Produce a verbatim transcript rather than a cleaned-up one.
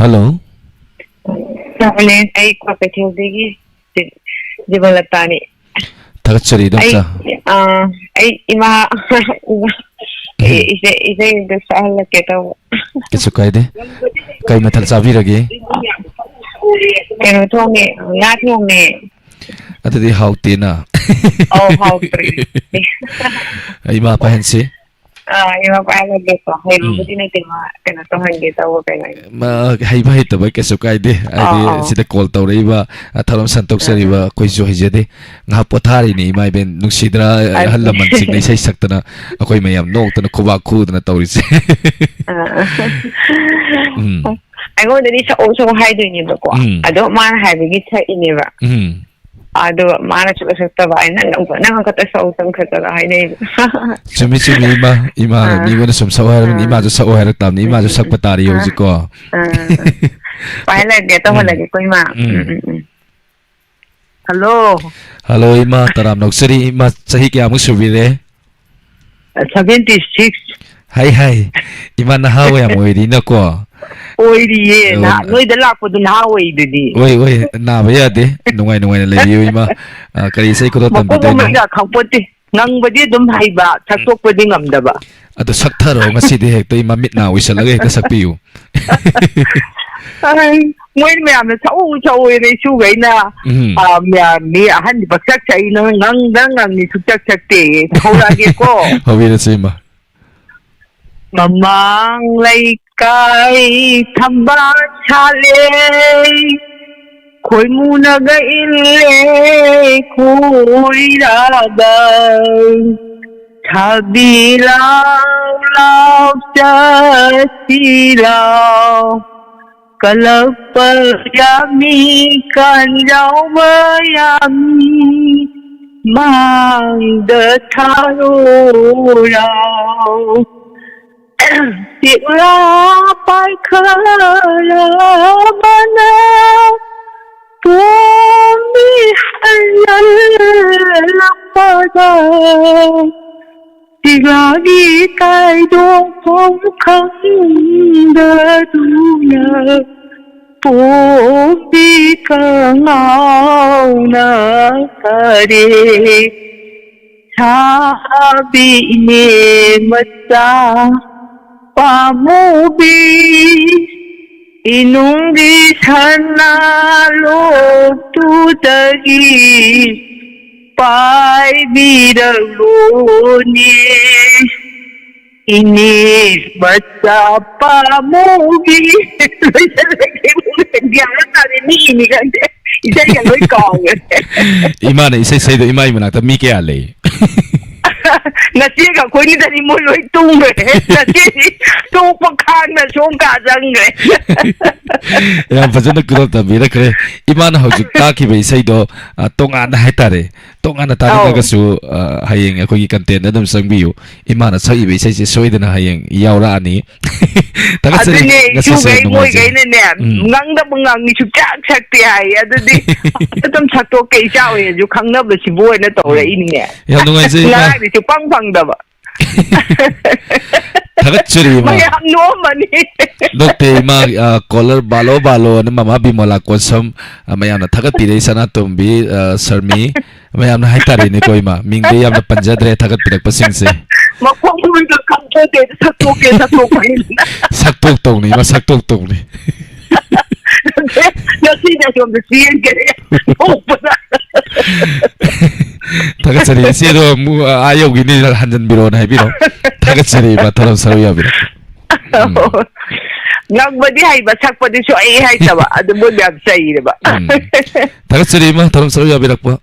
Hello. ꯆꯥꯎꯕꯅꯦ, ꯑꯩ ꯀ꯭ꯋꯥꯀꯩꯊꯦꯜꯗꯒꯤ G-, ꯖꯤꯕꯟꯂꯇꯥꯅꯤ꯫ ꯊꯥꯒꯠꯆꯔꯤ, ꯑꯩ, ꯏꯗꯣꯝꯆꯥ꯫ ꯑꯥ, ꯑꯩ ꯏꯃꯥ, ꯏꯃꯥ, ꯎꯝ꯫ ꯏꯆꯦ, ꯏꯆꯦꯗ ꯁꯛꯍꯜꯂꯛꯀꯦ ꯇꯧꯕ꯫ ꯀꯩꯁꯨ ꯀꯥꯏꯗꯦ꯫ ꯀꯩ ꯃꯊꯦꯜ ꯆꯥꯕꯤꯔꯒꯦ? ꯀꯩꯅꯣ ꯊꯣꯡꯉꯦ, ꯉꯥ ꯊꯣꯡꯉꯦ꯫ ꯑꯗꯨꯗꯤ ꯍꯥꯎꯇꯦꯅ꯫ ꯑꯧ, ꯍꯥꯎꯇ꯭ꯔꯦ꯫ ꯏꯃꯥ ꯄꯥꯏꯍꯟꯁꯤ꯫ ꯑꯥ, ꯏꯃꯥ ꯄꯥꯏꯍꯜꯂꯒꯦꯀꯣ꯫ ꯍꯩꯕꯕꯨꯗꯤ ꯎꯝ꯫ ꯅꯠꯇꯦ, ꯃꯥ ꯀꯩꯅꯣ ꯇꯧꯍꯟꯒꯦ ꯇꯧꯕ, ꯀꯩꯅꯣ꯫ ꯃꯥ ꯍꯩꯕ ꯍꯩꯇꯕ ꯀꯩꯁꯨ ꯀꯥꯏꯗꯦ꯫ ꯍꯥꯏꯗꯤ ꯑꯥ, ꯑꯥ꯫ ꯁꯤꯗ call ꯇꯧꯔꯛꯏꯕ, ꯑ, ꯊꯧꯔꯝ ꯁꯟꯗꯣꯛꯆꯔꯤꯕ ꯑꯥ, ꯑꯥ꯫ ꯑꯩꯈꯣꯏꯁꯨ ꯍꯩꯖꯗꯦ꯫ ꯉꯥꯏꯍꯥꯛ ꯄꯣꯊꯥꯔꯤꯅꯤ, ꯏꯃꯥ ꯏꯕꯦꯟ꯫ ꯅꯨꯡꯁꯤꯗ꯭ꯔꯥ, ꯑꯗꯨ ꯑꯍꯜ ꯂꯃꯟꯁꯤꯡꯅ ꯏꯁꯩ ꯁꯛꯇꯅ ꯑꯩꯈꯣꯏ ꯃꯌꯥꯝ ꯅꯣꯛꯇꯅ ꯈꯨꯕꯥꯛ ꯈꯨꯗꯅ ꯇꯧꯔꯤꯁꯦ꯫ ꯑꯥ, ꯑꯥ꯫ ꯎꯝ꯫ ꯑꯩꯉꯣꯟꯗꯗꯤ ꯁꯛꯑꯣ, ꯁꯛꯑꯣ ꯍꯥꯏꯗꯣꯏꯅꯦꯕꯀꯣ꯫ ꯎꯝ꯫ ꯑꯗꯣ ꯃꯥꯅ ꯍꯥꯏꯕꯒꯤ ꯁꯛꯏꯅꯦꯕ꯫ ꯎꯝ꯫ ꯑꯗꯣ ꯃꯥꯅ ꯁꯨꯛꯁꯛ ꯁꯛꯇꯕ, ꯑꯩꯅ, "ꯅꯪ, ꯅꯪ ꯈꯛꯇ ꯁꯛꯎ, ꯅꯪ ꯈꯛꯇ ꯁꯛꯎ" ꯍꯥꯏꯅꯩꯕ꯫ ꯆꯨꯝꯃꯤ, ꯆꯨꯝꯃꯤ, ꯏꯃꯥ, ꯏꯃꯥꯅ ꯑꯥ꯫ ꯃꯤꯉꯣꯟꯗ ꯁꯨꯝ ꯁꯛꯑꯣ ꯍꯥꯏꯔꯕꯅꯤꯅ ꯑꯥ꯫ ꯏꯃꯥꯁꯨ ꯁꯛꯑꯣ ꯍꯥꯏꯔꯛ ꯇꯥꯕꯅꯤ, ꯎꯝ, ꯏꯃꯥꯁꯨ ꯎꯝ, ꯁꯛꯄ ꯎꯝ꯫ ꯇꯥꯔꯤ ꯑꯥ꯫ ꯍꯧꯖꯤꯛꯀꯣ꯫ ꯑꯥ, ꯑꯥ꯫ ꯄꯥꯏꯍꯜꯂꯒꯦ, ꯎꯝ꯫ ꯇꯧꯍꯜꯂꯒꯦꯀꯣ, ꯏꯃꯥ꯫ ꯎꯝ꯫ ꯎꯝ, ꯎꯝ, ꯎꯝ꯫ ꯍꯜꯂꯣ꯫ ꯍꯜꯂꯣ, ꯏꯃꯥ, ꯇꯔꯥꯝꯅ ꯑꯣꯛꯆꯔꯤ꯫ ꯏꯃꯥ, ꯆꯍꯤ ꯀꯌꯥꯃꯨꯛ ꯁꯨꯕꯤꯔꯦ? Seventy six꯫ ꯍꯥꯏ, ꯍꯥꯏ꯫ ꯏꯃꯥ, ꯅꯍꯥ ꯑꯣꯏ ꯌꯥꯝ ꯑꯣꯏꯔꯤꯅꯀꯣ꯫ ꯑꯣꯏꯔꯤꯌꯦ꯫ ꯑꯣ, ꯅꯍꯥ-, ꯅꯣꯏꯗ ꯂꯥꯛꯄꯗꯣ ꯅꯍꯥ ꯑꯣꯏꯗꯨꯗꯤ꯫ ꯑꯣꯏ, ꯑꯣꯏ꯫ ꯅꯥꯕ ꯌꯥꯗꯦ꯫ ꯅꯨꯡꯉꯥꯏ, ꯅꯨꯡꯉꯥꯏꯅ ꯂꯩꯕꯤꯌꯨ, ꯏꯃꯥ꯫ ꯑ, ꯀꯔꯤ ꯏꯁꯩ ꯈꯨꯗꯣꯜ ꯃꯄꯣꯛ ꯇꯝꯕꯤꯗꯣꯏꯅꯣ? ꯃꯃꯩꯒ ꯈꯪꯄꯣꯠꯇꯦ꯫ ꯉꯪꯕꯗꯤ ꯑꯗꯨꯝ ꯍꯩꯕ, ꯎꯝ꯫ ꯁꯛꯇꯣꯛꯄꯗꯤ ꯉꯝꯗꯕ꯫ ꯑꯗꯣ ꯁꯛꯊꯔꯣ, ꯉꯁꯤꯗꯤ ꯍꯦꯛꯇ ꯏꯃꯥ ꯃꯤꯠ ꯅꯥ ꯎꯏꯁꯜꯂꯒ ꯍꯦꯛꯇ ꯁꯛꯄꯤꯌꯨ꯫ ꯑꯩ, ꯃꯣꯏ ꯃꯌꯥꯝꯅ ꯁꯛꯎ, ꯁꯛꯎꯅ ꯏꯁꯨꯒꯩꯅ, ꯎꯝ꯫ ꯑ, ꯃꯌꯥꯝ, ꯃꯤ ꯑꯍꯟꯗꯤ ꯄꯪꯁꯛ ꯁꯛꯏ, ꯅꯪ ꯉꯪꯗꯪ ꯉꯪꯉꯤ, ꯁꯨꯛꯁꯛ ꯁꯛꯇꯦ꯫ ꯍꯧꯔꯛꯑꯒꯦꯀꯣ꯫ ꯍꯧꯕꯤꯔꯁꯤ, ꯏꯃꯥ꯫ ꯃꯃꯥꯡ ꯂꯩꯀꯥꯏ ꯊꯝꯕꯥꯜ ꯁꯥꯠꯂꯦ, ꯈꯣꯏꯃꯨꯅꯒ ꯏꯜꯂꯦ ꯈꯣꯏꯔꯥꯗ꯫ ꯁꯥꯕꯤ ꯂꯥꯎ ꯂꯥꯎ ꯆꯠꯁꯤ ꯂꯥꯎ, ꯀꯂꯛꯄ ꯌꯥꯝꯃꯤ, ꯀꯥꯟꯖꯥꯎꯕ ꯌꯥꯝꯃꯤ, ꯃꯥꯡꯗ ꯊꯥꯔꯣ ꯂꯥꯎ꯫ ꯆꯦꯛꯂꯥ ꯄꯥꯏꯈꯠꯂꯕꯅ ꯄꯣꯝꯃꯤ ꯍꯜꯂꯛꯄꯗ꯫ ꯁꯤꯒꯥꯒꯤ ꯀꯥꯏꯗꯣꯛꯐꯝ ꯈꯪꯗꯗꯨꯅ ꯄꯣꯝꯕꯤ ꯀꯉꯥꯎꯅ ꯀꯔꯦ ꯁꯥꯕꯤꯅꯦ ꯃꯆꯥ ꯄꯥꯝꯃꯨꯕꯤ ꯏꯅꯨꯡꯒꯤ ꯁꯅꯥ ꯂꯣꯛꯇꯨꯗꯒꯤ ꯄꯥꯏꯕꯤꯔꯛꯂꯣꯅꯦ꯫ ꯏꯅꯦ ꯃꯆꯥ ꯄꯥꯝꯃꯨꯕꯤ꯫ ꯂꯣꯏꯁꯜꯂꯒꯦ꯫ ꯒ꯭ꯌꯥꯟ ꯑꯃ ꯇꯥꯗꯦ꯫ ꯃꯤ ꯏꯅꯤ ꯈꯪꯗꯦ꯫ ꯏꯁꯩꯒ ꯂꯣꯏ ꯀꯥꯎꯈ꯭ꯔꯦ꯫ ꯏꯃꯥꯅ ꯏꯁꯩ ꯁꯛꯏꯗꯣ ꯏꯃꯥꯒꯤ ꯃꯅꯥꯛꯇ ꯃꯤ ꯀꯌꯥ ꯂꯩ? ꯅꯆꯦꯒ ꯑꯩꯈꯣꯏꯅꯤꯗꯅꯤ ꯃꯣꯏ ꯂꯣꯏ ꯇꯨꯝꯈ꯭ꯔꯦ꯫ ꯅꯆꯦꯗꯤ ꯇꯣꯛꯄ ꯈꯥꯡꯅ ꯁꯣꯝ ꯀꯥ ꯆꯪꯈ꯭ꯔꯦ꯫ ꯌꯥꯝ ꯐꯖꯅ ꯈꯨꯗꯣꯝ ꯇꯝꯕꯤꯔꯛꯈ꯭ꯔꯦ꯫ ꯏꯃꯥꯅ ꯍꯧꯖꯤꯛ ꯇꯥꯛꯈꯤꯕ ꯏꯁꯩꯗꯣ, ꯑ, ꯇꯣꯉꯥꯟꯅ ꯍꯥꯏꯇꯥꯔꯦ꯫ ꯇꯣꯉꯥꯟꯅ ꯑꯧ꯫ ꯇꯥꯅꯤꯡꯉꯒꯁꯨ, ꯑ, ꯍꯌꯦꯡ ꯑꯩꯈꯣꯏꯒꯤ content ꯑꯗꯨꯝ ꯆꯪꯕꯤꯌꯨ꯫ ꯏꯃꯥꯅ ꯁꯛꯏꯕ ꯏꯁꯩꯁꯦ ꯁꯣꯏꯗꯅ ꯍꯌꯦꯡ ꯌꯥꯎꯔꯛꯑꯅꯤ꯫ ꯊꯥꯒꯠꯆꯔꯤ꯫ ꯑꯗꯨꯅꯦ, ꯉꯁꯤꯁꯦ ꯏꯁꯨꯒꯩ ꯅꯨꯡꯉꯥꯏꯖꯔꯦ꯫ ꯃꯣꯏꯒꯩꯅꯅꯦ, ꯎꯝ꯫ ꯉꯥꯡꯗꯕ ꯉꯥꯡꯅꯤ ꯁꯨꯛꯁꯛ ꯁꯛꯇꯦ ꯍꯥꯏꯌꯦ꯫ ꯑꯗꯨꯗꯤ ꯑꯗꯨꯝ ꯁꯛꯇꯣꯛꯀꯦ, ꯏꯆꯥ ꯑꯣꯏꯔꯁꯨ ꯈꯪꯅꯕꯁꯤꯕꯨ ꯑꯣꯏꯅ ꯎꯝ꯫ ꯇꯧꯔꯛꯏꯅꯤꯅꯦ꯫ ꯌꯥꯝ ꯅꯨꯡꯉꯥꯏꯖꯩ, ꯏꯃꯥ꯫ ꯉꯔꯥꯡꯗꯤ ꯁꯨꯛꯐꯪ ꯐꯪꯗꯕ꯫ ꯊꯥꯒꯠꯆꯔꯤ, ꯏꯃꯥ꯫ ꯃꯌꯥꯝ ꯅꯣꯛꯑꯝꯃꯅꯤ꯫ ꯅꯣꯛꯇꯦ, ꯏꯃꯥ, ꯑ, caller ꯕꯥꯂꯣ ꯕꯥꯂꯣ ꯑꯅ ꯃꯃꯥ ꯕꯤꯃꯣꯂꯥ ꯀꯣꯟꯁꯝ, ꯑ, ꯃꯌꯥꯝꯅ ꯊꯥꯒꯠꯄꯤꯔꯛꯏ, ꯁꯅꯥꯇꯣꯝꯕꯤ, ꯑ, ꯁꯔꯃꯤ, ꯃꯌꯥꯝꯅ ꯍꯥꯏꯇꯥꯔꯦꯅꯦꯀꯣ, ꯏꯃꯥ꯫ ꯃꯤꯡꯗꯤ ꯌꯥꯝꯅ ꯄꯟꯖꯗ꯭ꯔꯦ ꯊꯥꯒꯠꯄꯤꯔꯛꯄꯁꯤꯡꯁꯦ꯫ ꯃꯈꯣꯡ ꯃꯈꯨꯠꯀ ꯈꯪꯄꯣꯠꯇꯦ, ꯁꯛꯇꯣꯛꯀꯦ, ꯁꯛꯇꯣꯛꯄ ꯍꯥꯏꯅ꯫ ꯁꯛꯇꯣꯛꯇꯧꯅꯤ, ꯏꯃꯥ, ꯁꯛꯇꯣꯛꯇꯧꯅꯤ꯫ ꯉꯁꯤꯗꯤ ꯑꯁꯣꯝꯗ ꯆꯦꯟꯈꯔꯦ꯫ ꯅꯣꯛꯄꯗ꯫ ꯊꯥꯒꯠꯆꯔꯤ꯫ ꯏꯆꯦꯗꯣ ꯑꯃꯨꯛ ꯑꯥ ꯌꯧꯈꯤꯅꯤ, ꯍꯟꯖꯟꯕꯤꯔꯣꯅ ꯍꯥꯏꯕꯤꯔꯣ꯫ ꯊꯥꯒꯠꯆꯔꯤ, ꯏꯃꯥ, ꯊꯧꯔꯝ ꯁꯔꯨꯛ ꯌꯥꯕꯤꯔꯛꯄ꯫ ꯎꯝ꯫ ꯉꯪꯕꯗꯤ ꯍꯩꯕ, ꯁꯛꯄꯗꯤ ꯁꯨꯛꯍꯩ ꯍꯩꯇꯕ꯫ ꯑꯗꯨ ꯃꯣꯏ ꯃꯌꯥꯝ ꯆꯩꯔꯦꯕ꯫ ꯎꯝ꯫ ꯊꯥꯒꯠꯆꯔꯤ, ꯏꯃꯥ, ꯊꯧꯔꯝ ꯁꯔꯨꯛ ꯌꯥꯕꯤꯔꯛꯄ꯫